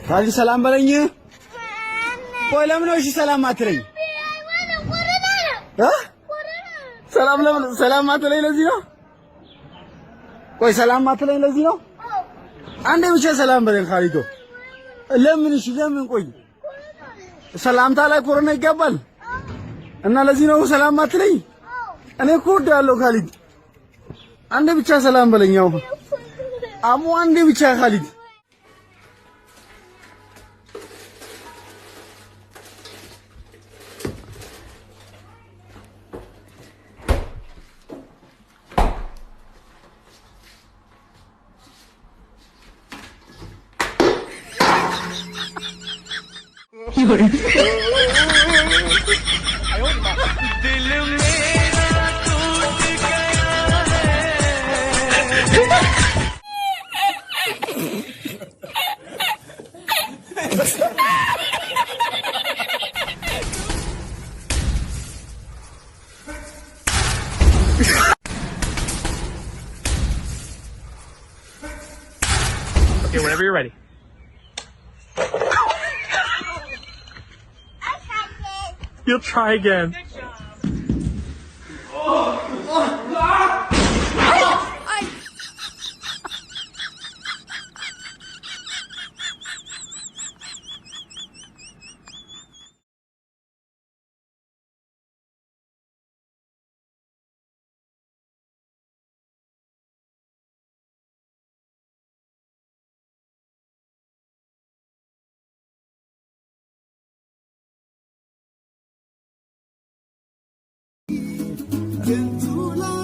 ካሊድ፣ ሰላም በለኝ። ቆይ፣ ለምን ነው እሺ ሰላም አትለኝ? እ ሰላም ለምን ሰላም አትለኝ? ለዚህ ነው። ቆይ፣ ሰላም አትለኝ ለዚህ ነው። አንዴ ብቻ ሰላም በለኝ ካሊዶ። ለምን? እሺ ለምን? ቆይ፣ ሰላምታ ላይ ኮሮና ይገባል እና ለዚህ ነው ሰላም አትለኝ? እኔ እኮ እወድሃለሁ ካሊድ። አንዴ ብቻ ሰላም በለኝ። ያው አሙ፣ አንዴ ብቻ ካሊድ። दिल मेरा टूट गया है। Okay, whenever you're ready. You'll try again. ከንቱ።